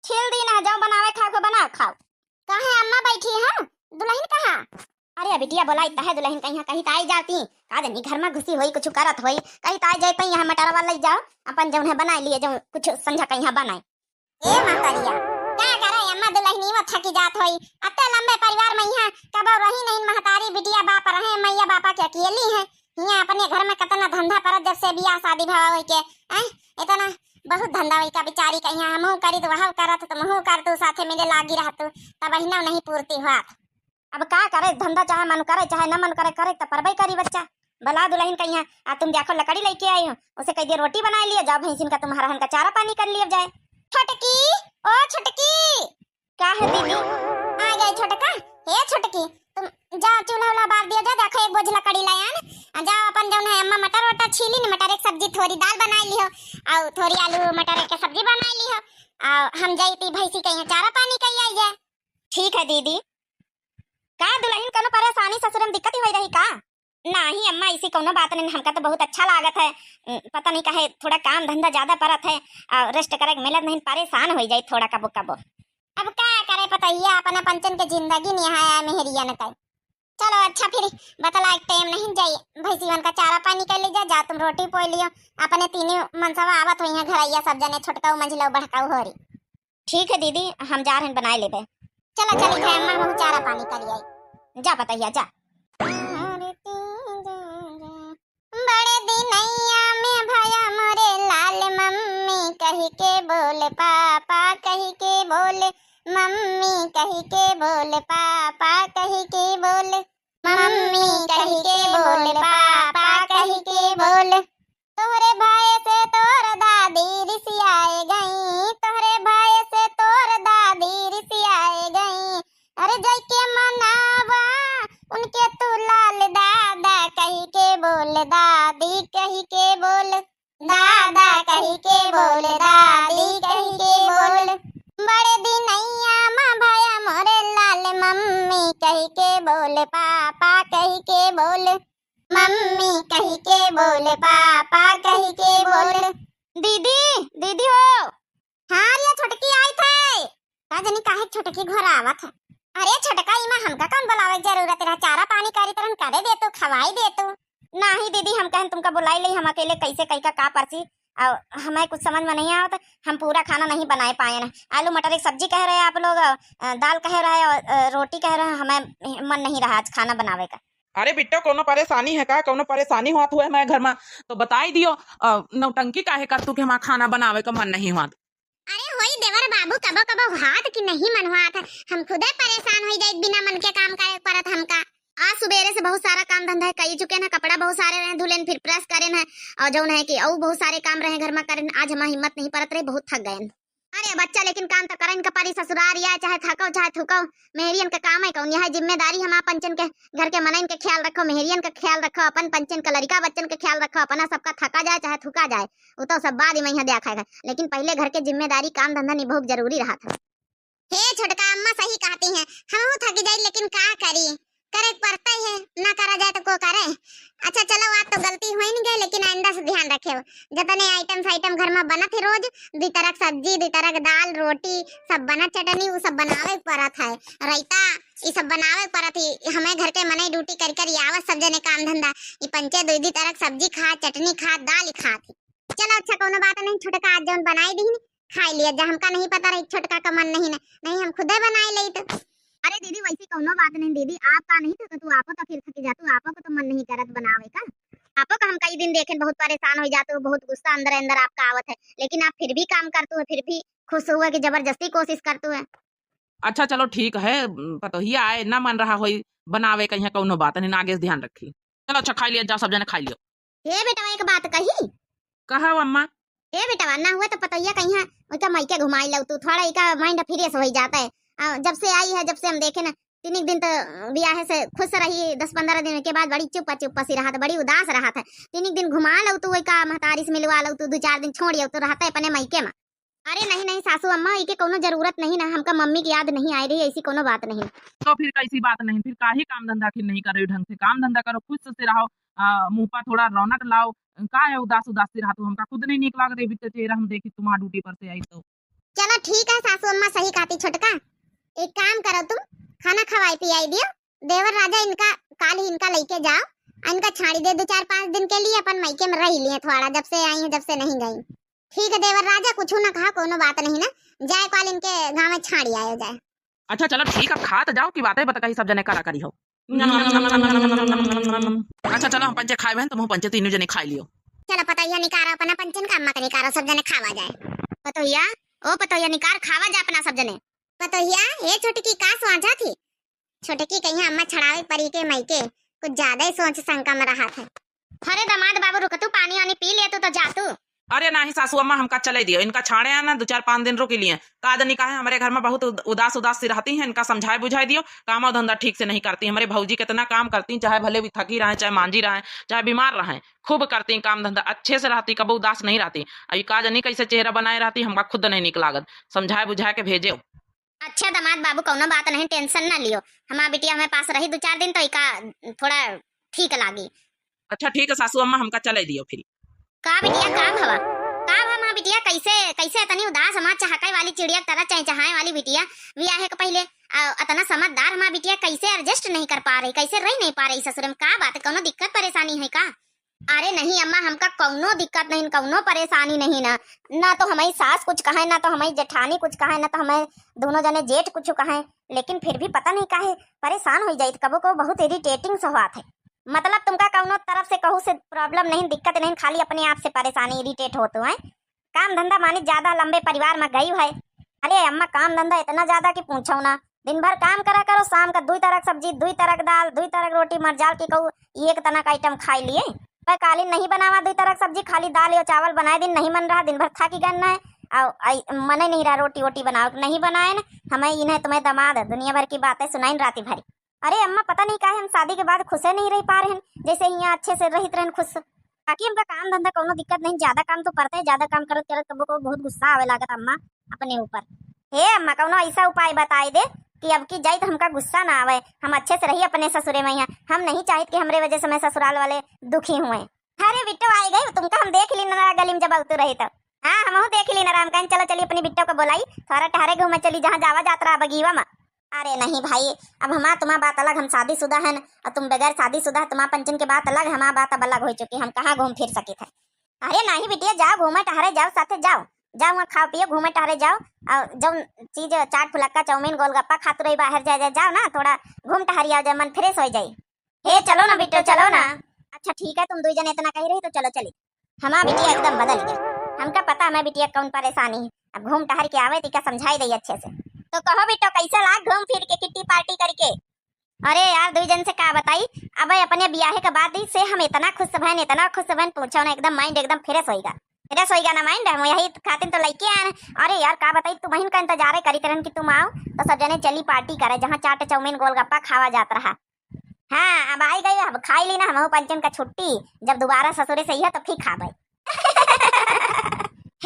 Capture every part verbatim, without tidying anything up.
खिल दिन है, जाओ बनावे खाओ के बनाओ खाओ। काहे अम्मा बैठी हैं? दुलहिन कहाँ? अरे बिटिया बोलाई तहे दुलहिन कहिया कहीं ताई जाती, का जनी घर में घुसी होई, कुछ करत होई, कहीं ताई जाए तई यहाँ मटरवा लई जाओ, अपन जौन है बनाई लिए, जौन कुछ संझा कहिया बनाए। ए महतरिया, का करे अम्मा दुलहिनी वो थकी जात होई, अत्ते लंबे परिवार में यहाँ कबो रही नहीं, महतारी बिटिया बाप रहे, मैया बापा के अकेली है, हियाँ अपने घर में कितना धंधा परत जब से बियाह शादी भवा होई के, हैं? इतना बहुत धंधा होई का बिचारी का, हियाँ हमहू करी तो वहू करत, तुमहू कर तू, साथे मिले लागी रह तू, तब अहिनो नहीं पूर्ति हुआ। अब का करे, धंधा चाहे मन करे, चाहे न मन करे, करे त परबे करी बच्चा। बला दुलहिन कहिया, आ तुम देखो लकड़ी लेके आई हो, उसे कह दिया रोटी बनाई लिया, जाओ भैंसिन का तुम्हारा हन का चारा पानी कर लिया जाए। छोटकी, ओ छोटकी। का है दीदी? आ गई छोटका। हे छोटकी, तुम जाओ चूल्हा उल्हा बार दियो, जा देखो एक बोझ लकड़ी लाया न, आ जाओ अपन जौन है अम्मा मटर वटर छीली न, मटर एक सब्जी थोड़ी दाल बनाई लियो, और थोड़ी आलू मटर के सब्जी बनाई लियो, और हम जाई ती भैंसी कहिया चारा पानी कई आई जाए। ठीक है दीदी। का दुलहिन कोनो परेशानी ससुर में दिक्कत ही होई रही का? नाही अम्मा, ऐसी कोनो बात नहीं, हमका तो बहुत अच्छा लागत है। उम, पता नहीं काहे थोड़ा काम धंधा ज्यादा परत है और रेस्ट करे के मिलत नहीं, परेशान होई जाई थोड़ा कबो कबो। अब का करे पतोहिया, अपना पंचन के जिंदगी निहाया मेहरियन का। चलो अच्छा फिर बतला एक टाइम नहीं जाई, भैंसीवन का चारा पानी कर ली जा, जा तुम रोटी पोई लियो, अपने तीनों मनसवा आवत होई हैं घरैया सब जने, छोटकाऊ मंझिलऊ बड़काऊ होरी। ठीक है दीदी, हम जा रहे हैं बनाए लेबे। चला चली है अम्मा, हम चारा पानी करी आई। जा पतोहिया जा। बड़े दिनैया में भया मोरे लाल, मम्मी कहि के बोल, पापा कहि के बोल, मम्मी कहि के बोल, पापा कहि के बोल, मम्मी कहि के बोल, पापा कहि के बोल। तोहरे भय से तोर दादी रिसियाए गई, तोहरे भय से तोर दादी रिसियाए गई। अरे जाइके मनावा उनके तू लाल दादा कहि के बोल, दादी कहि के बोल, दादा कहि के बोल, दादी कहि के बोल। बड़े दिनैया मा भया मोरे लाल, मम्मी कहि के बोल, पापा कहि के बोल, मम्मी कहि के बोल, पापा कहि के बोल। दीदी, दीदी हो। हाँ रे छोटकी, आई थे। का जनी काहे छोटकी घोरावत है? अरे छोटका, इमा हमका कौन बुलावे के जरूरत रहा? चारा पानी करी तरन करे दे तू, खवाई दे तू। नाही दीदी, हम कहन तुमका बुलाई ले, हम अकेले कैसे कई का, का परसी, और हमें कुछ समझ में नहीं आवत। हम पूरा खाना नहीं बनाए पाए ना। आलू मटर एक सब्जी कह रहे आप लोग, अ, दाल कह रहे और, अ, रोटी कह रहे, हमें मन नहीं रहा आज खाना बनावे का। अरे बिट्टो, कोनो परेशानी है का? कोनो परेशानी होत हुए हमारे घर में तो बताई दियो। अ, नौटंकी काहे कर तू कि हमारा खाना बनावे का मन नहीं होत? अरे होई देवर बाबू, कबो कबो हाथ की नहीं मन होत है, हम खुदे परेशान होई जाइत बिना मन के काम करे परत हमका। आज सुबेरे से बहुत सारा काम धंधा है कई चुके हैं, कपड़ा बहुत सारे रहे धुलेन, फिर प्रेस करेन है, और जौन है कि और बहुत सारे काम रहे घर में करेन, आज हमार हिम्मत नहीं परत रही, बहुत थक गए। अरे बच्चा, लेकिन काम तो करन का परी ससुरार, या चाहे थको चाहे थुको, मेहरियन का काम है कौन? यह जिम्मेदारी हमार पंचन के, घर के मनइन के ख्याल रखो, मेहरियन का ख्याल रखो, अपन पंचन का लड़का बच्चन के ख्याल रखो, अपना सबका थका जाए चाहे थुका जाए, वो तो सब बाद में यहाँ देखा है, लेकिन पहले घर के जिम्मेदारी काम धंधा निभाव जरूरी रहा था। हे छोटका, अम्मा सही कहती हैं, हमहू थक जाई, लेकिन का करी, करे के पड़ता ही है, ना करा जाए तो को करे। अच्छा चलो, आज तो गलती हो ही नहीं गई, लेकिन आइंदा से ध्यान रखे हो, जतने आइटम साइटम घर में बनत है रोज, दुई तरह के सब्जी, दुई तरह के दाल, रोटी, सब बनत, चटनी, वो सब बनावे के पड़त है, रायता, ये सब बनावे के पड़त है। हमें घर के मनई ड्यूटी कर कर आवत सब जने काम धंधा, ये पंचे दुई दुई तरह के सब्जी खा, चटनी खा, दाल ही खात है। चलो अच्छा, कोनो बात नहीं, छोटका आज जौन बनाई दीन, खाई लिया जा, हमका नहीं पता रही छोटका का मन नहीं न, नहीं हम खुदे बनाए लेइत। अरे दीदी, वैसी कोनो बात नहीं दीदी, आपका नहीं तो, तो तू आपो तो फिर थकी जातू, आपो को तो मन नहीं करत बनावे का। आपो का हम कई दिन देखेन बहुत परेशान हो जातू, बहुत गुस्सा अंदर अंदर आपका आवत है, लेकिन आप फिर भी काम करतू है, फिर भी खुश हुआ कि जबरदस्ती कोशिश करतू है। अच्छा चलो ठीक है, पतोहिया आए ना मन रहा होई बनावे का, यहाँ कोनो बात नहीं, आगे से ध्यान रखी। चलो अच्छा खाई लिया जा, सब जने खाई लियो। हे बेटवा, एक बात कही। कहा अम्मा। हे बेटवा, ना हुआ तो पतोहिया कहिया ओका मायके घुमाई लऊ तू, थोड़ा इका mind fresh होई जाता है। आ, जब से आई है, जब से हम देखे ना, तीन एक दिन तो बियाहे से खुश रही, दस पन्द्रह दिन के बाद बड़ी चुप चुप सी रहा था, बड़ी उदास रहा था। तीन एक दिन घुमा लऊ तू, ओका महतारी से मिलवा लऊ तू, दो चार दिन छोड़ आऊ तू, रहता है अपने मायके में। अरे नहीं नहीं सासू अम्मा, इके कोनो जरूरत नहीं ना, हमका मम्मी की याद नहीं आई रही, ऐसी कोनो बात नहीं। तो फिर कैसी बात नहीं, फिर काहे काम धंधा आखिर नहीं कर रही ढंग से? काम धंधा करो, खुश से रहो, आ, मुंह पर थोड़ा रौनक लाओ, का है उदास उदास से रहा तू? हमका खुद नहीं नीक लाग रही बिट्टो चेहरा हम देखी तुम्हारा ड्यूटी पर से आई तो। चलो ठीक है सासू अम्मा, सही कहती छोटका। एक काम करो तुम, खाना खवाई पियाई दियो। देवर राजा इनका, काल ही इनका लइके जाओ, आ इनका छाड़ी दे दो चार पाँच दिन के लिए, अपन मायके में रह लिए थोड़ा, जब से आई हैं जब से नहीं गई। ठीक है देवर राजा, कुछ ना कहा, कोनो बात नहीं ना, जाए काल इनके गाँव में छाड़ी आयो जाए। अच्छा चलो ठीक, अब खा तो जाओ कि बातें बता कही सब जने करा करी हो। अच्छा चलो, हम पंचे खाए बहन, तुम पंचे तीनों जने खाई लियो। चलो पतोहिया निकारो अपना पंचन का, अम्मा का निकारो, सब जने खावा जाए। पतोहिया, ओ पतोहिया निकार खावा जा अपना सब जने। पतोहिया, ए छोटकी का सोचा थी? छोटकी कहिया अम्मा छड़ावे परी के मइके, कुछ ज्यादा ही सोच शंका में रहत है। अरे दामाद बाबू रुक तू, पानी वानी पी ले तू तो जा तू। अरे नाही सासू अम्मा, हमका चले दियो, इनका छाड़े आना, दो चार पाँच दिन रुकी लिए। का जनी काहे हमरे घर में बहुत उद-, उदास उदास सी रहती हैं, इनका समझाए बुझाए दियो, कामो धंधा ठीक से नहीं करती। हमरे भौजी कितना काम करती, चाहे भले भी थकी रहें, चाहे मांझी रहें, चाहे बीमार रहें, खूब करती काम धंधा, अच्छे से रहती, कबो उदास नहीं रहती। अभी का जनी कैसे चेहरा बनाए रहती, हमका खुद नहीं निक लागत। समझाए बुझाए के भेजे। अच्छा दामाद बाबू, कौनो बात नहीं, tension ना लियो। हमार बिटिया हमें पास रही दो चार दिन तो इका थोड़ा ठीक लागी। अच्छा ठीक है सासू अम्मा, हमका चले दियो फिर। का बिटिया, का भवा? का भवा हमार बिटिया, कैसे, कैसे इतनी उदास, हमार चहकाई वाली चिड़िया की तरह चहचहाए वाली बिटिया, बियाहे के पहले, आ, इतना समझदार हमार बिटिया, कैसे adjust नहीं कर पा रही, कैसे रह नहीं पा रही ससुर में? का बात, कौनो दिक्कत परेशानी है का? अरे नहीं अम्मा, हमका कौनो दिक्कत नहीं, कौनो परेशानी नहीं ना। ना तो हमारी सास कुछ कहे, ना तो हमारी जेठानी कुछ कहे, ना तो हमारे दोनों जने जेठ कुछ कहे, लेकिन फिर भी पता नहीं काहे परेशान हो जाइत। कबो कबो बहुत irritating से होत है। मतलब तुमका कौनो तरफ से कहू से problem नहीं, दिक्कत नहीं, खाली अपने आप से परेशानी, irritate होत है। काम धंधा मानी ज्यादा लंबे परिवार में गई है। अरे अम्मा, काम धंधा इतना ज्यादा कि पूछो ना। दिन भर काम करा करो, शाम का दुई तरह सब्जी, दुई तरह दाल, दुई तरह रोटी, मरजाल की कहू एक तना का item खाई लिए। पर काली नहीं बनावा दुई तरह सब्जी, खाली दाल या चावल बनाए दिन, नहीं मन रहा, दिन भर थाकी गन है, और आई-, मने नहीं रहा रोटी वोटी बनाओ, नहीं बनाए न। हमें इन्हें तुम्हें दामाद दुनिया भर की बातें सुनाइन राती भरी। अरे अम्मा, पता नहीं काहे हम शादी के बाद खुशे नहीं रह पा रहे हैं, जैसे यहाँ अच्छे से रहित रहन खुश। बाकी हमका काम धंधा कौनो दिक्कत नहीं, ज्यादा काम तो पड़ता है, ज्यादा काम करत करत कबो कबो बहुत गुस्सा आवे लागत अम्मा अपने ऊपर। हे अम्मा, कौनो ऐसा उपाय बताई दे कि अब की जाई तो हमका गुस्सा ना आवे, हम अच्छे से रही अपने ससुरे में। यहाँ हम नहीं चाहित कि हमरे वजह से मैं ससुराल वाले दुखी हुए। अरे बिट्टो आई गई, तुमका हम देख ली ना गली में जब अवतू रही तो। हाँ, हमहू देख ली ना राम, कहें चलो चली अपनी बिट्टो को बोलाई, थोड़ा टहरे घूमे चली, जहाँ जावा जात रहा बगीवा में। अरे नहीं भाई, अब हमार तुम्हार बात अलग, हम शादीशुदा हैं, और तुम बगैर शादीशुदा है, तुम्हार पंचन के बात अलग, हमार बात अब अलग हो चुकी, हम कहाँ घूम फिर सकित है। अरे नहीं बिटिया, जाओ घूमे टहरे जाओ, साथे जाओ, जाओ वहाँ खाओ पियो, घूमे टहरे जाओ, और जौन चीज चाट फुलक्का चाउमीन गोलगप्पा खातू रही बाहर जाए जाए, जाओ ना, थोड़ा घूम टहरी आओ जाए, मन fresh हो जाई। हे चलो ना बिट्टो, चलो ना। अच्छा ठीक है, तुम दुई जने इतना कही रही तो चलो चली। हमार बिटिया एकदम बदल गई। हमका पता हमार बिटिया कौन परेशानी है। अब घूम टहर के आवे, तिका समझाई दई अच्छे से। तो कहो बिट्टो, कैसे लाग घूम फिर के, किट्टी पार्टी करके? अरे यार, दुई जन से का बताई, अब अपने बियाहे के बाद ही से हम इतना खुश भएन, इतना खुश भएन, पूछो ना, एकदम mind एकदम fresh होइगा, fresh होइगा ना mind। हम यही खातिर तो लइके आएन। अरे यार, का बताई, तुमहिन का इंतजारे करित रहन कि तुम आओ, तो सब जने चली पार्टी करे, जहाँ चाट चाउमीन गोलगप्पा खावा जात रहा। हाँ, अब आई गई, अब खाई ली ना हमहू पंचन का छुट्टी, जब दोबारा ससुरे से अइहा तो फिर खाबे।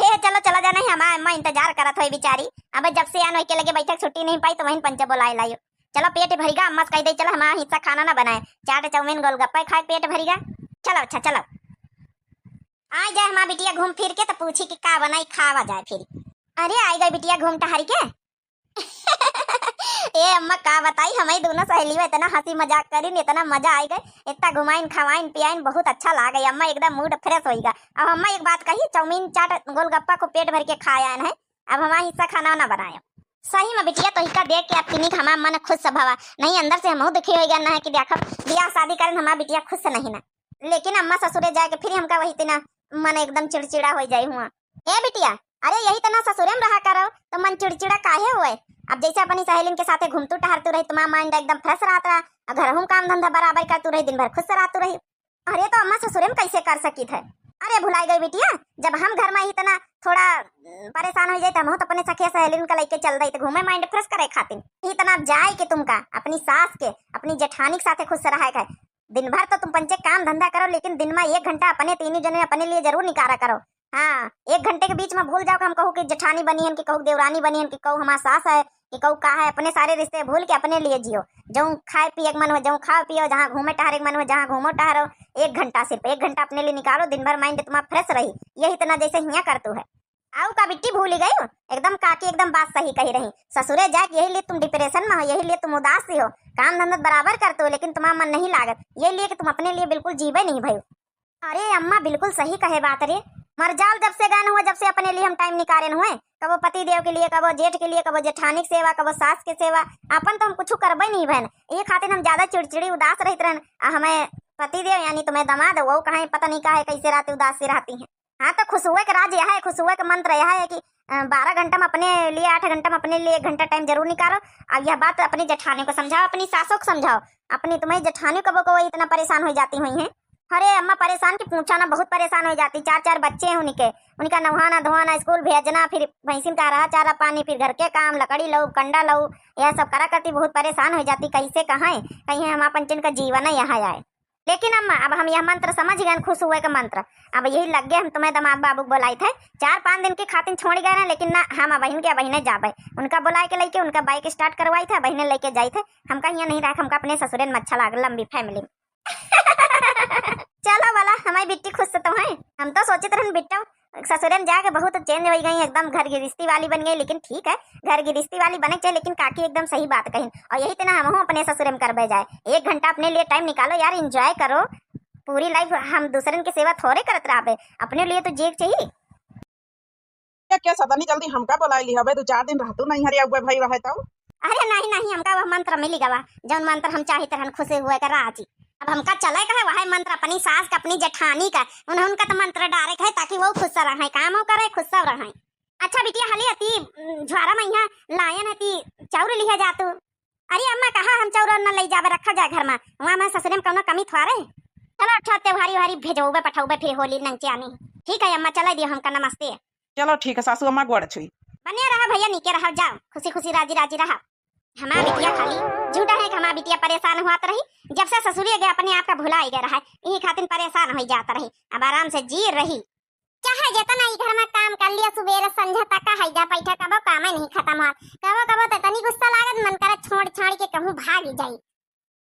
हे, चलो, चलो जाना ही, हमार अम्मा इंतजार करत होई बेचारी। अब जब से आन ओके लगे बैठक छुट्टी नहीं पाई तो वहीं पंचे बोलाए लायो। चलो, पेट भरिगा, अम्मा से कह दे, चलो, हमारा हिस्सा खाना ना बनाए, चाट चाउमीन गोलगप्पा खाए, पेट भरिगा। चलो, अच्छा, चलो। आ जाए हमार बिटिया घूम फिर के तो पूछी कि का बनाई, खावा जाए फिर। अरे, आई गई बिटिया घूम टहरी के। ए अम्मा, का बताई, हमई दोनों सहेलियों इतना हंसी मजाक करिन, इतना मजा आई गए, इतना घुमाइन, खवाइन, पियाइन, बहुत अच्छा लागे अम्मा, एकदम mood fresh होइगा। अब अम्मा एक बात कही, चाउमीन, चाट, गोलगप्पा को पेट भर के खाए आएन है, अब हमारा हिस्सा खाना ना बनाए। सही में बिटिया, तोहिका देख के अब किनिक हमार मन खुश भवा, नहीं अंदर से हमहू दुखी होइगा ना है कि देखब बियाह शादी करन हमार बिटिया खुश नहीं ना। लेकिन अम्मा ससुरे जाए के फिर हमका वही तना मन एकदम चिड़चिड़ा हो जाई हुआ। ए बिटिया, अरे यही तना ससुरे में रहा करो तो मन चिड़चिड़ा काहे होए? अब जैसे अपनी सहेलिन के साथे घूमतू टहरतू रही, तुम्हारा mind एकदम fresh रहत रहा, और घर हम काम धंधा बराबर करतू रही, दिन भर खुश रहतू रही। अरे तो अम्मा ससुरे में कैसे कर सकित है? अरे भुलाई गई बिटिया, जब हम घर में ही तना थोड़ा, अम, परेशान हो जाए तो हम तो अपने सखिया सहेलिन का लेके चल दई तो घूमे mind fresh करे खातिर। इतना जाए के तुमका अपनी सास के, अपनी जेठानी के साथे खुश रहे के है। दिन भर तो तुम पंचे काम धंधा करो, लेकिन दिन में एक घंटा अपने तीनों जने अपने लिए जरूर निकारा करो। हाँ, एक घंटे के बीच में भूल जाओ कि हम कहू कि जेठानी बनी हन, कि कहू देवरानी बनी हन, कि कहू हमार सास है, कि कहू का है, अपने सारे रिश्ते भूल के अपने लिए जियो। जौन खाए पिए के मन हो, जौन खाओ पियो, जहाँ घूमे टहरे के मन हो, जहाँ घूमो टहरो, एक घंटा, सिर्फ एक घंटा अपने लिए निकालो, दिन भर mind तुम्हारा fresh रही। यही तना जैसे हियाँ करतू है। आउ का बिट्टी भूली गई? एकदम काकी एकदम बात सही कही रही। ससुरे जाके यही लिए तुम depression में हो, यही लिए तुम उदास ही हो। काम धंधा बराबर करते हो, लेकिन तुम्हारा मन नहीं लागत, यही लिए कि तुम अपने लिए बिल्कुल जीवे नहीं भई। अरे अम्मा, बिल्कुल सही कहे बात रे। मर जाल जब से गए हुए, जब से अपने लिए हम time निकाले हुए, कबो पति देव के लिए, कबो जेठ के लिए, कबो जेठानी के सेवा, कबो सास के सेवा। अपन तो हम कुछ करबे नहीं भैन, ये खातिर हम ज्यादा चिड़चिड़ी उदास रहत रहन। आ हमें पति देव यानी तुम्हें दमाद, वो कहे पता नहीं काहे कैसे रात उदास से रहती हैं। हाँ, तो खुश हुए के राज यह है, खुश हुए के मंत्र यह है कि, अ, बारह घंटा में अपने लिए, आठ घंटा में अपने लिए एक घंटा time जरूर निकालो। अब यह बात अपनी जेठानी को समझाओ, अपनी सासों को समझाओ, अपनी तुम्हारी जेठानी कबो कबो इतना परेशान हो जाती हुई हैं। अरे अम्मा, परेशान की पूछा ना, बहुत परेशान हो जाती। चार चार बच्चे हैं उनके, उनका नहाना धोआना, स्कूल भेजना, फिर भैंसिन का हरा चारा पानी, फिर घर के काम, लकड़ी लाओ, कंडा लाओ, यह सब करा करती, बहुत परेशान हो जाती। कैसे कहें, कहीं हमारा पंचन का जीवन है यहाँ आए। लेकिन अम्मा, अब हम यह मंत्र समझ गए, खुश हुए का मंत्र। अब यही लग गए हम तुम्हें दमाद बाबू को बुलाई थे। चार पाँच दिन के खातिर छोड़ गए ना, लेकिन ना, हम अब बहिन के, अब बहिने जाबे। उनका बुलाए के लेके उनका bike start करवाई थे, बहिने लेके जाई थे। हमका यहाँ नहीं रहा, हमका अपने ससुरे में अच्छा लागल, लंबी family में। चलो वाला, हमारी बिट्टी खुश से तो है। हम तो सोचित रहन बिट्टो ससुरे में जाके बहुत change हो गई, एकदम घर गिरस्ती वाली बन गई। लेकिन ठीक है, घर गिरस्ती वाली बने के चाहिए, लेकिन काकी एकदम सही बात कही। और यही तना हमहू अपने ससुरे में करबे जाए। एक घंटा अपने लिए time निकालो यार, enjoy करो। पूरी life हम दूसरन की सेवा थोड़े करत रहबे, अपने लिए तो जिए के चाहिए। क्या, क्या सदनी जल्दी हमका बुलाई ली हवे, दो चार दिन रहतू नहीं हरे अगुआ भाई रहे तो। अरे नहीं, नहीं, हमका वह मंत्र मिली गवा, जौन मंत्र हम चाहित रहन, खुश हुए के राजी। अब हमका चले का है, वह मंत्र अपनी सास का, अपनी जेठानी का, उन्हें उनका तो मंत्र डारे के है, ताकि वो खुश रहे, काम करे, खुश रहे। अच्छा बिटिया, हली अति, उम, झुआरा में यहाँ लायन है ती, चाउर लिहे जा तू। अरे अम्मा, कहा हम चाउर न ले जाबे, रखा जाए घर में, वहाँ में ससुरे में कौनो कमी थोड़े। चलो अच्छा, त्योहारी उहारी भेजौबे पठौबे, फिर होली नंचे आनी। ठीक है अम्मा, चले दियो हमका, नमस्ते। चलो ठीक है सासू अम्मा, गोड़ छुई। बने रहा भैया, नीके रहा, जाओ खुशी खुशी राजी राजी रहा। हमार बिटिया खाली झूठा है कि हमार बिटिया परेशान हुआ तो रही, जब से ससुरी गए अपने आप का भुला ही गए रहा है, यही खातिर परेशान हो जात रही। अब आराम से जी रही। चाहे जितना ई घर में काम कर लिया, सुबेरे संझा तक का हैजा बैठा, कबो काम नहीं खत्म होत। कबो कबो तो इतनी गुस्सा लागत, मन करे छोड़ छाड़ के कहूँ भाग ही जाई।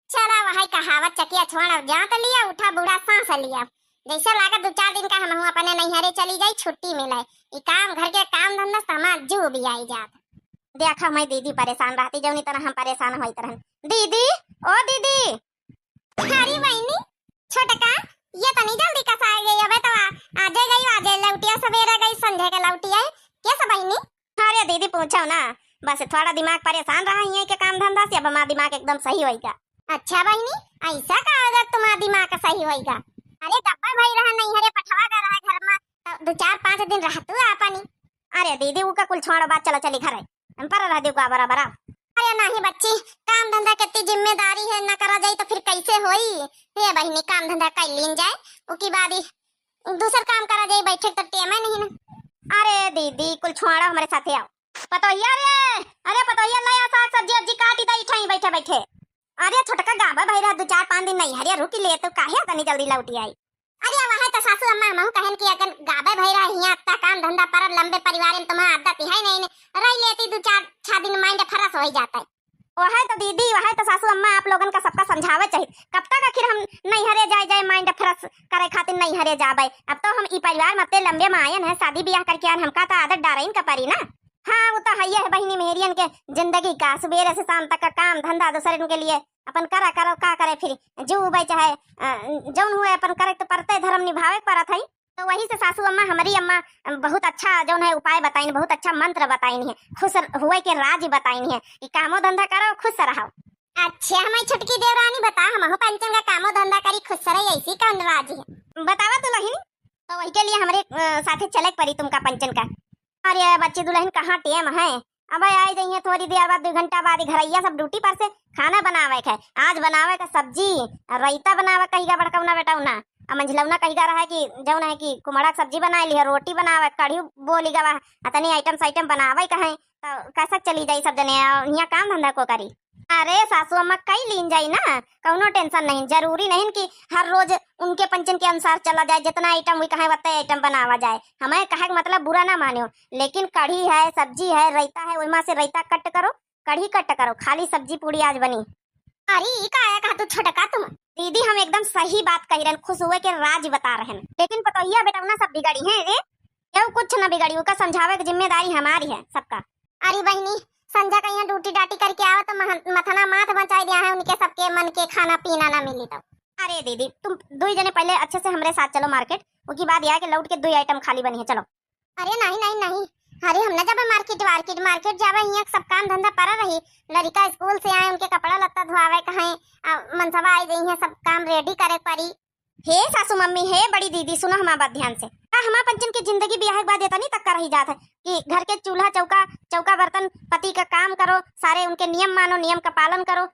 चला वही कहावत, चकिया छोड़ अब जात लिया, उठा बूढ़ा सांस लिया। जैसे लागत दो चार दिन का हमहू अपने नैहरे चली जाई, छुट्टी मिले। ई काम घर के काम धंधा सामान जो भी आई जात। देखा मैं दीदी परेशान रहती, जौनी तरह हम परेशान होइत रहन। दीदी, ओ दीदी। अरे बहिनी, छोटका, ये तनी जल्दी कस आ गई, अबे तो आ, आजे गई, आजे लौटिया, सवेरे गई, संझे के लौटी आई। कैसे बहिनी? अरे दीदी पूछो ना, बस थोड़ा दिमाग परेशान रहा ही है के काम धंधा से, अब हमारा दिमाग एकदम सही होइगा। अच्छा बहिनी, ऐसा का अगर तुम्हारा दिमाग सही होइगा? अरे गब्बर भाई रहा नहीं, अरे पठवा कर रहा घर में, तो दो चार पाँच दिन रह तू आपनी। अरे दीदी, ऊ का कुल छोड़ बात, चलो चली घर है, हम पर रह दे बराबर। अरे नहीं बच्ची, काम धंधा कितनी जिम्मेदारी है, ना करा जाई तो फिर कैसे होई? हे बहिनी, काम धंधा कर लीन जाए, उकी बाद ही दूसर काम करा जाई, बैठे तो टेम है नहीं ना। अरे दीदी, कुल छोड़ो, हमारे साथे आओ। पतोहिया रे, अरे पतोहिया, ले आ साग सब्जी अब्जी काटी दई, इठाई बैठे बैठे। अरे छोटका गाबे भाई रहा, दो चार पाँच दिन नहीं हरिया रुकी ले, तो काहे तनी जल्दी लौटी आई? अरे वह तो सासू अम्मा, हमहू कहन कि अगर गाबे भाई रहा हियाँ, अत्ता काम धंधा परत लंबे परिवार में तुम्हारा आदत है नहीं, रह लेती दो चार छह दिन, mind fresh हो ही जाता है। वह तो दीदी, वह तो सासू अम्मा, आप लोगन का सबका समझावे चाहिए। कब तक आखिर हम नैहरे जाए जाए mind fresh करे खातिर नैहरे जाबे? अब तो हम ई परिवार में अत्ते लंबे में आयन है, शादी ब्याह करके आयन, हमका तो आदत डारइन का परी ना। हाँ, वो तो है ही है बहिनी, मेहरियन के जिंदगी का सुबेरे से शाम तक का काम धंधा दूसरन के लिए अपन करा करो, का करे फिर, जो उबे चाहे, अ, जौन हुए अपन करे तो परते, धर्म निभावे के परत है। तो वही से सासू अम्मा, हमारी अम्मा, अ, बहुत अच्छा जौन है उपाय बताइन, बहुत अच्छा मंत्र बताइन है, खुश हुए के राज बताइन है कि कामो धंधा करो, खुश रहो। अच्छा, हमारी छोटकी देवरानी बता, हमहू पंचन का कामो धंधा करी, खुश रही, ऐसी कौन राज है? बतावा दुलहिन, तो वही के लिए हमरे, अ, साथे चले के परी तुमका पंचन का। अरे बच्ची दुलहिन, कहाँ टेम है, अब आई जाइए थोड़ी देर बाद, दो घंटा बाद ही घरैया सब ड्यूटी पर से खाना बनावे के है। आज बनावे का सब्जी, रायता बनावे कहिगा बड़कौना बेटौना, आ मंझलौना कहिगा रहा है कि जौन है कि कुमड़ा के सब्जी बनाए लिया, रोटी बनावे, कढ़ी बोली गवा, अतनी आइटम साइटम बनावे का है। तो कैसा चली जाई सब जने, आ, यहाँ काम धंधा को करी? अरे सासू अम्मा, कई लीन जाई ना, कौनो tension नहीं। जरूरी नहीं कि हर रोज उनके पंचन के अनुसार चला जाए, जितना आइटम हुई कहे वत्ते आइटम बनावा जाए। हमें कहे के मतलब बुरा ना मानियो, लेकिन कढ़ी है, सब्जी है, रायता है, वही में से रायता कट करो, कढ़ी कट करो, खाली सब्जी पूड़ी आज बनी। अरे ई का है कहा तू छोटका तुम? दीदी हम एकदम सही बात कही रहन, खुश हुए के राज बता रहन, लेकिन पतोहिया बेटौना सब बिगड़ी हैं रे। केहू कुछ ना बिगाड़ी, ओका समझावे के जिम्मेदारी हमारी है सबका। अरे बहिनी, संझा का यहाँ ड्यूटी डाटी करके आवा तो मह-, मथना माथ बचाई दिया है, उनके सबके मन के खाना पीना ना मिली तो। अरे दीदी, तुम दुई जने पहले अच्छे से हमरे साथ चलो मार्केट, ओकी बाद यहाँ के लौट के दुई आइटम खाली बनी है, चलो। अरे नहीं, नहीं, नहीं, अरे हम ना जाबे मार्केट वार्केट, मार्केट जाबे यहाँ सब काम धंधा पड़ा रही, लड़िका स्कूल से आए, उनके कपड़ा लत्ता धोआवे कहें, आ, मनसवा आई गई है, सब काम रेडी करे पड़ी। हे सासू मम्मी, हे बड़ी दीदी, सुनो हमार बात ध्यान से। का हमार पंचन के जिंदगी बियाह के बाद इतनी तक का रही जात है कि घर के चूल्हा चौका, चौका बर्तन, पति का काम करो, सारे उनके नियम मानो, नियम का पालन करो,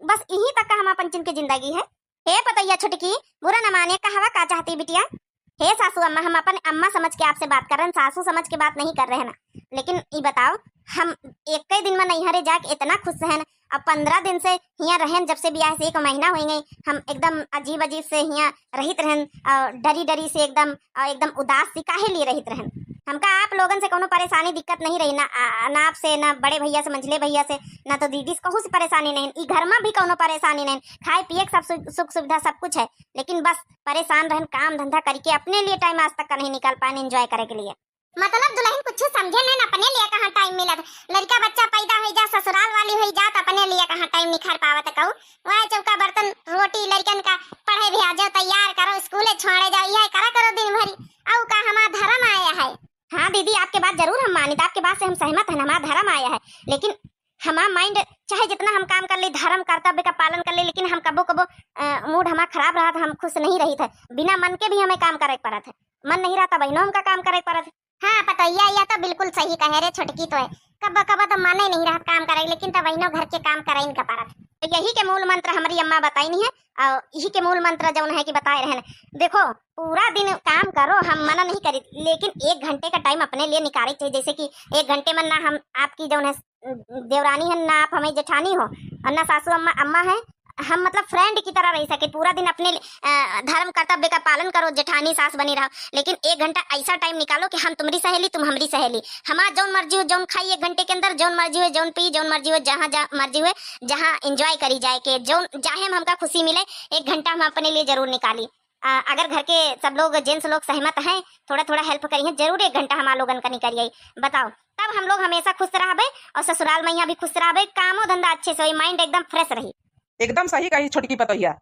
बस यही तक का हमार पंचन के जिंदगी है? हे पतैया छुटकी, बुरा न माने, कहवा का चाहती बिटिया? हे सासू अम्मा, हम अपन अम्मा समझ के आपसे बात कर रहे हैं, सासू समझ के बात नहीं कर रहे हैं ना। लेकिन ई बताओ, हम एक ही दिन में नैहरे जाके इतना खुश हैं, अब पन्द्रह दिन से हियाँ रहन, जब से बियाह से एक महीना हो गई, हम एकदम अजीब अजीब से हियाँ रहित रहन, और डरी डरी से एकदम, और एकदम उदास सी काहे लिए रहित रहन। हमका आप लोगन से कोनो परेशानी दिक्कत नहीं रही, ना, आ, ना आपसे, ना बड़े भैया से, मंझले भैया से, ना तो दीदी से कहूँ से परेशानी नहीं, ई घर में भी कोनो परेशानी नहीं, खाए पिए के सब सु-, सुख सुविधा सब कुछ है, लेकिन बस परेशान रहन, काम धंधा करके अपने लिए टाइम आज तक का नहीं निकाल पाए एंजॉय करे के लिए। मतलब दुल्हन कुछ समझे नहीं, अपने लिए कहाँ टाइम मिलत, लड़का बच्चा पैदा हो जा, ससुराल वाली हो जा, तो अपने लिए कहाँ टाइम निकाल पावत कहू? वह चौका बर्तन रोटी, लड़कन का पढ़े भेजो, तैयार करो, स्कूले छोड़े जाओ, यह करा करो दिन भरी। अउ का हमार धर्म आया है? हाँ दीदी, आपके बात जरूर हम मानित, आपके बात से हम सहमत हैं, हमार धर्म आया है, लेकिन हमार माइंड चाहे जितना हम काम कर ली, धर्म कर्तव्य का पालन कर ली, लेकिन हम कबो कबो, अ, मूड हमार खराब रहत, हम खुश नहीं रहित है, बिना मन के भी हमें काम करे के पड़त है, मन नहीं रहता बहिनो हमका काम करे के पड़त है। हाँ पतोहिया, यह तो बिल्कुल सही कहे रे छोटकी, तो है कबो कबो तो मन ही नहीं रहत काम करे, लेकिन तो बहिनो घर के काम करे इनका पड़त है। तो यही के मूल मंत्र हमारी अम्मा बताई नहीं है, और यही के मूल मंत्र जौन है कि बताए रहन, देखो पूरा दिन काम करो, हम मना नहीं करी, लेकिन एक घंटे का टाइम अपने लिए निकाले के चाहिए। जैसे कि एक घंटे में ना हम आपकी जौन है देवरानी है, ना आप हमें जेठानी हो, और ना सासू अम्मा, अम्मा है, हम मतलब फ्रेंड की तरह रह सके, पूरा दिन अपने, अ, धर्म कर्तव्य का पालन करो, जेठानी सास बनी रहो, लेकिन एक घंटा ऐसा टाइम निकालो कि हम तुम्हारी सहेली, तुम हमारी सहेली, हमार जौन मर्जी हो जौन खाई एक घंटे के अंदर, जौन मर्जी हो जौन पी, जौन मर्जी हो जहाँ जा मर्जी हुए, जहाँ एंजॉय करी जाए के, जौन जाहे में हमका खुशी मिले, एक घंटा हम अपने लिए जरूर निकाली। आ, अगर घर के सब लोग, जेंट्स लोग सहमत हैं, थोड़ा थोड़ा हेल्प करिहैं, जरूर एक घंटा हमार लोगन का निकल आई। बताओ, तब हम लोग हमेशा खुश रहबे और ससुराल में यहाँ भी खुश रहबे, कामो धंधा अच्छे से होई, माइंड एकदम फ्रेश रही। एकदम सही कही छोटकी पतोहिया।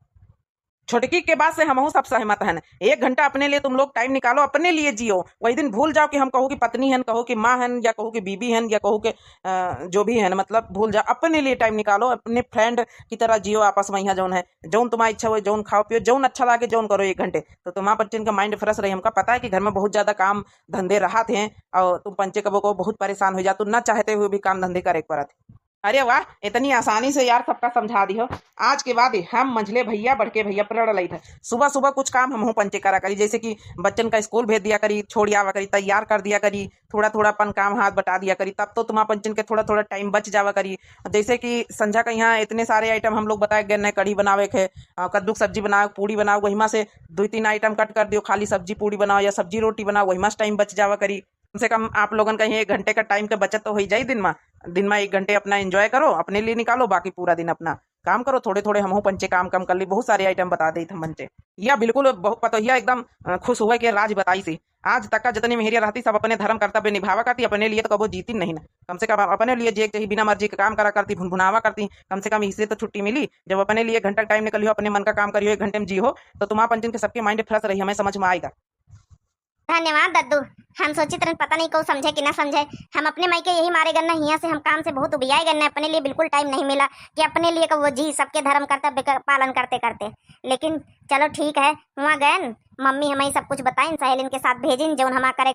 छोटकी के बात से हमहू सब सहमत हन। एक घंटा अपने लिए तुम लोग टाइम निकालो, अपने लिए जियो। वही दिन भूल जाओ कि हम कहू कि पत्नी हन, कहू कि माँ हन, या कहू कि बीबी हन, या कहू कि, अ, जो भी हन, मतलब भूल जाओ, अपने लिए टाइम निकालो, अपने फ्रेंड की तरह जियो आपस में। यहाँ जौन है, जौन तुम्हारी इच्छा होए, जौन खाओ पियो, जौन अच्छा लागे, जौन करो एक घंटे, तो तुम्हारा पंचन का माइंड फ्रेश रही। हमका पता है कि घर में बहुत ज्यादा काम धंधे रहत हैं और तुम पंचे कबो को बहुत परेशान हो जात, तो ना चाहते हुए भी काम धंधे करे के पड़त है। अरे वाह, इतनी आसानी से यार सबका समझा दिहो। आज के बाद हम मंझले भैया, बड़के भैया प्रण लई थे। सुबह सुबह कुछ काम हमहू पंचे करा करी, जैसे कि बच्चन का स्कूल भेज दिया करी, छोड़ आवा करी, तैयार कर दिया करी, थोड़ा थोड़ा अपन काम हाथ बटा दिया करी, तब तो तुम्हारा पंचन के थोड़ा थोड़ा टाइम बच जावा करी। जैसे कि संझा का यहाँ इतने सारे आइटम हम लोग बताए गए न, कढ़ी बनावे के, अ, कद्दू की सब्जी बनाओ, पूड़ी बनाओ, वही में से दो तीन आइटम कट कर दियो, खाली सब्जी पूड़ी बनाओ या सब्जी रोटी बनाओ, वही में से टाइम बच जावा करी। कम से कम आप लोगन का ही एक घंटे का टाइम के बचत तो हो ही जाई दिन में। दिन में एक घंटे अपना एंजॉय करो, अपने लिए निकालो, बाकी पूरा दिन अपना काम करो। थोड़े थोड़े हमहू पंचे काम कम कर ली, बहुत सारे आइटम बता दे हम पंचे। या बिल्कुल बहुत पतोहिया एकदम, अ, खुश हुए के राज बताई सी। आज तक का जितनी मेहरिया रहती, सब अपने धर्म कर्तव्य निभावा करती, अपने लिए तो कबो जीती नहीं ना। कम से कम अपने लिए जे चाहिए बिना मर्जी के काम करा करती, भुनभुनावा करती। कम से कम इससे तो छुट्टी मिली, जब अपने लिए एक घंटा टाइम निकलियो, अपने मन का काम करियो, एक घंटे में जी हो, तो तुम्हारा पंचन के सबके माइंड फ्रेश रही, हमें समझ में आएगा। धन्यवाद दद्दू, हम सोचित रहन पता नहीं को समझे कि ना समझे। हम अपने माई के यही मारे गन्ना हिया से हम काम से बहुत उबियाए गन्ना, अपने लिए बिल्कुल टाइम नहीं मिला कि अपने लिए को वो जी सबके धर्म कर्तव्य का पालन करते करते। लेकिन चलो ठीक है, हुआ गयन, मम्मी हमें सब कुछ बताइन, सहेलिन के साथ भेजिन, जौन हमा करे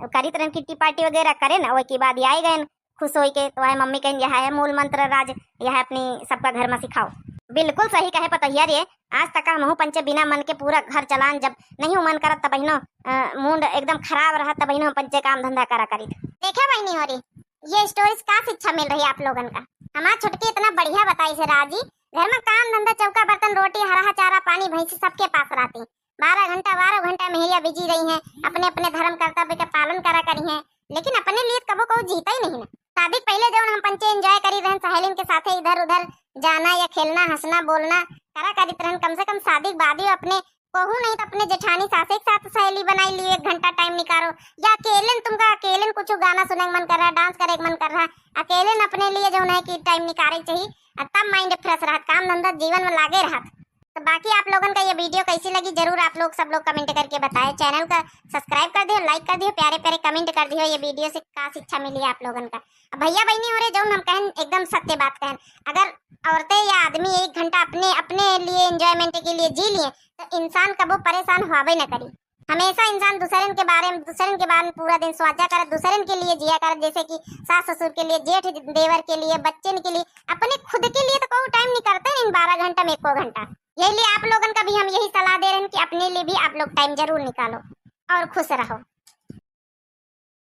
करित रहन किट्टी पार्टी वगैरह करे ना, वही के बाद ही आए गयन खुश होई के। तो आए मम्मी कहिन, यह है मूल मंत्र राज, यह अपनी सबका घर में सिखाओ। बिल्कुल सही कहे पतोहिया रे, आज तक हमहू पंचे बिना मन के पूरा घर चलान, जब नहीं मन करत तब बहिनो, अ, मूड एकदम खराब रहत तब बहिनो हम पंचे काम धंधा करा करी। देखे बहिनी हो रही, ये स्टोरी से का शिक्षा मिल रही है आप लोगन का? हमार छोटकी इतना बढ़िया बताई से राजी, घर में काम धंधा, चौका बर्तन, रोटी, हरहा चारा पानी, भैंसी सबके पास रहती। बारह घंटा, बारह घंटा मेहरिया बिजी रही हैं, अपने अपने धर्म कर्तव्य का पालन करा करी हैं, लेकिन अपने लिए कबो कबो जीता ही नहीं ना। शादी के पहले जौन हम पंचे एंजॉय करी रहन, सहेलिन के साथे इधर उधर जाना या खेलना, हंसना, बोलना करा करी रहन, कम से कम शादी के बाद ही अपने कहूँ नहीं तो अपने जेठानी सासे के साथ सहेली बनाई लियो, एक घंटा टाइम निकालो, या अकेले न तुमका अकेले न कुछ गाना सुने के मन कर रहा, डांस करे के मन कर रहा, अकेले न अपने लिए जौन है कि टाइम निकाले के चाहिए, और तब माइंड फ्रेश रहत, काम धंधा जीवन में लागे रहत। तो बाकी आप लोगन का ये वीडियो कैसी लगी, जरूर आप लोग सब लोग कमेंट करके बताए। चैनल का सब्सक्राइब कर दियो, लाइक कर दियो, प्यारे प्यारे कमेंट कर दियो, ये वीडियो से का शिक्षा मिली आप लोगन का। अब भैया बहनी हो रहे, जौन हम कहन एकदम सत्य बात कहन, अगर औरतें या आदमी एक घंटा अपने अपने लिए एंजॉयमेंट के लिए जी लिए तो इंसान कबो परेशान हुआबे न करी। हमेशा इंसान दूसरन के बारे में, दूसरन के बारे में पूरा दिन सोचा करत, दूसरन के लिए जिया करत, जैसे कि सास ससुर के लिए, जेठ देवर के लिए, बच्चन के लिए, अपने खुद के लिए तो कोई टाइम निकालते नहीं बारह घंटा में एको घंटा। यही लिए आप लोगन का भी हम यही सलाह दे रहे हैं कि अपने लिए भी आप लोग टाइम जरूर निकालो और खुश रहो।